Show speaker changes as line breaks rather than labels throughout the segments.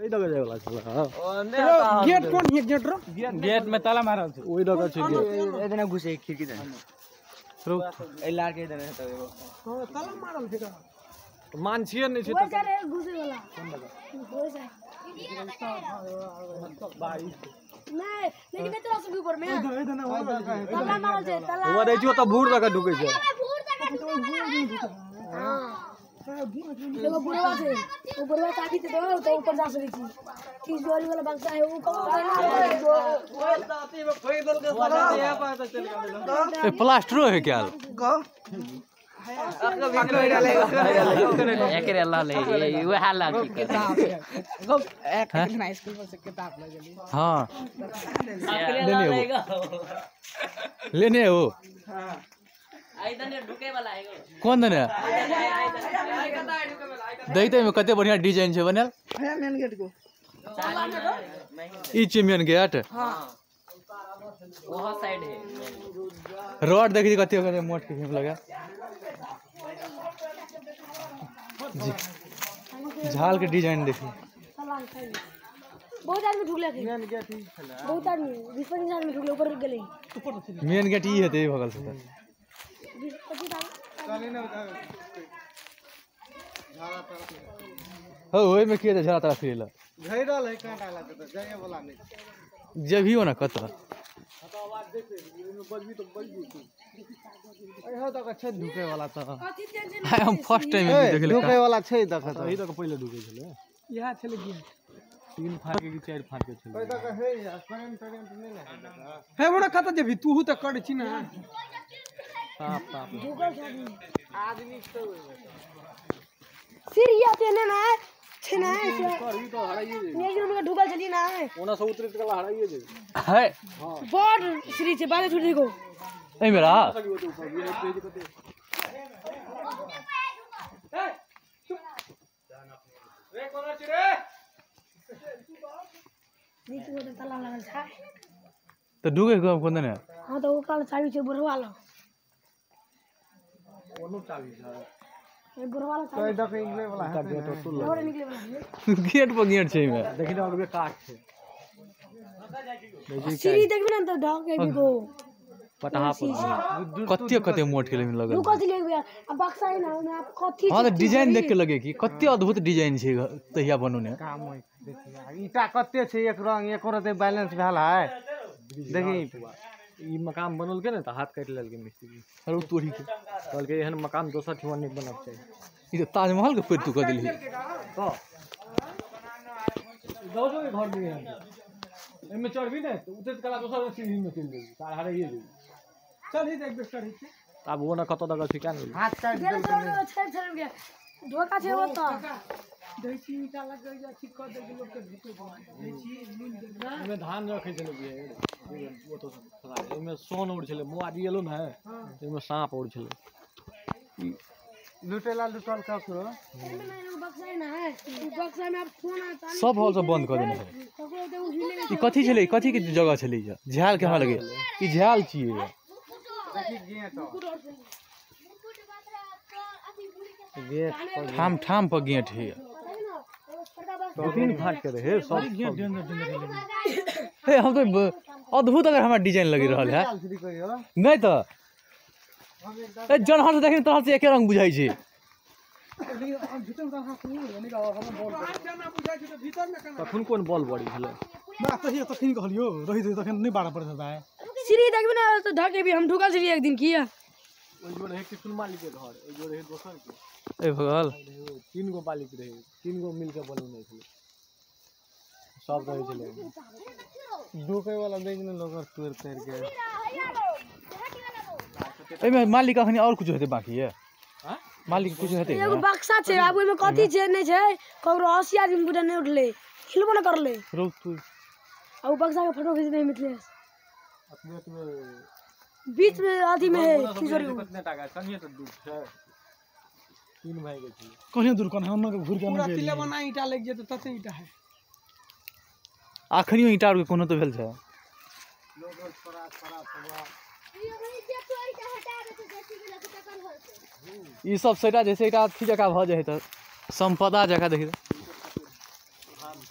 एहि दगऽ जाय वाला छल।
गेट कोन है? गेट रो
गेट में ताला मारल छै। ओहि दगऽ छै गेट।
ए दने घुसे खिड़की दने। ए लार के दने त एगो।
हां ताला मारल छै।
मानछिए नहीं छै।
ओइ जा घुसे वाला कोन दगऽ? ओइ जा नहीं, लेकिन तोरा सब ऊपर में ताला मारल छै। ताला
ओ रहै छै त भूर दगऽ ढुकै छै।
भूर दगऽ ढुकै वाला है। हां एगो बुढ़वा छै, ओ बुढ़वा चाबी दे दो तो ऊपर जा सकै छी। तिजोरी वाला बक्सा है ओ कौन?
ए प्लास्टरो है क्या?
एकरे अल्लाह ले वएह ला की
एक दिन स्कूल पर से किताब ले गेली।
हां लेने हो, लेने हो।
हां आई दने ढुके वाला है।
कोन दने देखते में कते बढ़िया डिजाइन छै बनल।
है मेन गेट को
ई छै मेन गेट।
हां वहां साइड है।
रोड देखी कते कते मोट के घिम लगा जी। झाल के डिजाइन देखी।
बहुत आदमी ढुकले के
मेन गेट ई छले।
बहुत आदमी 20-25 आदमी ढुकले ऊपर गेले।
मेन गेट ई हेतै बगल से।
20-25 आदमी
हो ओइ में के झाला तारा फिरेला
घेरल है कांटा लगे त जाए वाला नहीं
जेबियो ना कत।
आवाज देख ओइमे बजबी तो बजबी तू। एहो तक छै ढुके वाला त।
हाय हम फर्स्ट टाइम देखले
ढुके वाला छै। देख त एही तक पहिले ढुके छले।
इहा छले गेट
3 फाट के 4 फाट के छले। ओइ तक है करेंट टरेंट नहीं ना
है। मोरा कत जेबी तू त कर छी ना।
साफ साफ
ढुकल छै
आदमी छै।
फिर ये ते ने ना छै ना
ई तो हराइए जे
एक दिन में ढुकल छली ना।
ओना से उतरित कला हराइए जे
है।
हां
बड़ श्री छै बाले छुट देखो
ए मेरा
ए चुप रे कोना छी रे
नीचे ओते ताला लागल छै
त ढुके कोन ने।
हां त ओ काल चाबी छै बुढ़वा ल।
कोनो चाबी छै
ए बुढ़वा ल।
तो देख निकले वाला है।
और निकले वाला है।
गेट पर गेट छै एमे
देखि न अगबे काट छै।
सीढ़ी देखबे ना त ढक के भी गो
पटहा पर कते कते मोट के लेमे लगल।
रुको छलिए भैया आ बक्सा है ना ओमे आप कथी।
हां त डिजाइन देख के लगे कि कते अद्भुत डिजाइन छै तहिया बनोने।
काम होय देखि ईटा कते छै एक रंग एको रते बैलेंस भेल है। देखि ई मकान बनल के ने त हाथ काटि लेलके मिस्त्री।
अरे ओ तोड़ी के
कहलके एहन मकान दोसर ठिमा नहीं बनक चाही।
ई त ताजमहल के पेट तू क देलही
त दोसो के घर में एमे चढ़बी ने त उतरत कला दोसर सीढ़ी में चलि जेबी तार हराइए जेबी।
चल ही एक बेर चढ़ी छी।
आब ओ ना कत दग छै क्या नहीं हाथ काटि
देलके। छै छै गया धोखा छै ओ त
दै छी ईटा लग गया ठीक क दे लोग के ढुके दै छी मिल दे।
एमे धान रखै छलै ओ तो एमे सोन और छलै मुआरी एलो ने एमे सांप और छलै लुटेला लुटल ककरो।
एमे ना एगो बक्सा है ना है उ बक्सा में आप फोन आता
सब हॉल सब बंद क देने है।
ककरो ते उ हिले।
ई कथी छलै? कथी के जगह छलै? ई झाल के हमरा लगे ई झाल छियै।
देखी गेट गेट
ठाम ठाम पर गेट है।
3 फाट के रहे सब
गेट डेंजर डेंजर
हे। हम तो अद्भुत अगर हमरा डिजाइन लगी रहल है। नहीं त ए जनहर से देखिन तहन से एके रंग बुझाई छै।
तखन कोन बॉल बड़ी छलै
ना तहिया तखन कहलियो रही दे तखन नहीं बारह पड़त है।
सीढ़ी देखबे ना तो ढके भी हम ढुकल छलिए एक दिन किया।
ओइ जो रहे किशुन मालिक के घर ओइ जो रहे दोसर के
ए भगल
3 गो मालिक रहे 3 गो मिल के बनौने छलै सब रहे छलै। ढुके वाला देख ने लोग तोड़ तोड़ के।
एमे मालिक अखनी और कुछ हेतै बाकी है।
हां
मालिक कुछ हेतै।
एगो बक्सा छै आब ओइमे कथी छै नहीं छै ककरो 80 आदमी बुढ़ा नहीं उठले हिलबो न करले।
रुक तू
आ उ बक्सा के फोटो खींच दे मिथिलेश
अपने में
बीच में अथी में है तिजोरी
कितने टाका कनिए त दूर छै 3 भाई के छै
कहियो दूर कोन हम के घुर के पूरा तिले बना ईटा लग जेते तते ईटा है।
अखनियो ईटा के कोनो तो भेल छै।
लोग छोरा छोरा सब
ई सब सेटा जैसे एकटा अथी जकाँ भऽ जाइ तऽ सम्पदा जकाँ देखी।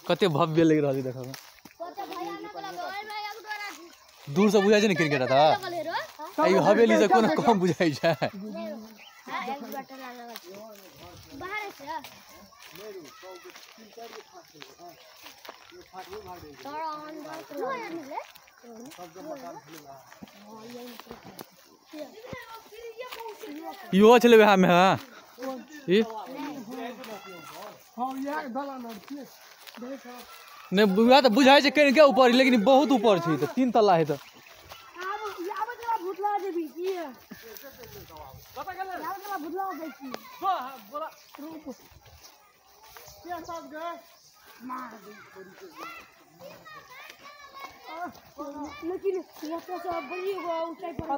कते भव्य लग रहल छै देखऽ में। दूर से बुझाइ छै ने क्रिकेट था, ई हवेली से कोनो कम बुझाइ छै। इहो छलै वएह में। हाँ ई नहीं वएह तऽ बुझाइ छै कनिके ऊपर, लेकिन बहुत ऊपर छै, तऽ 3 तल्ला है। तऽ
लेकिन बड़ी ऊंचाई पर।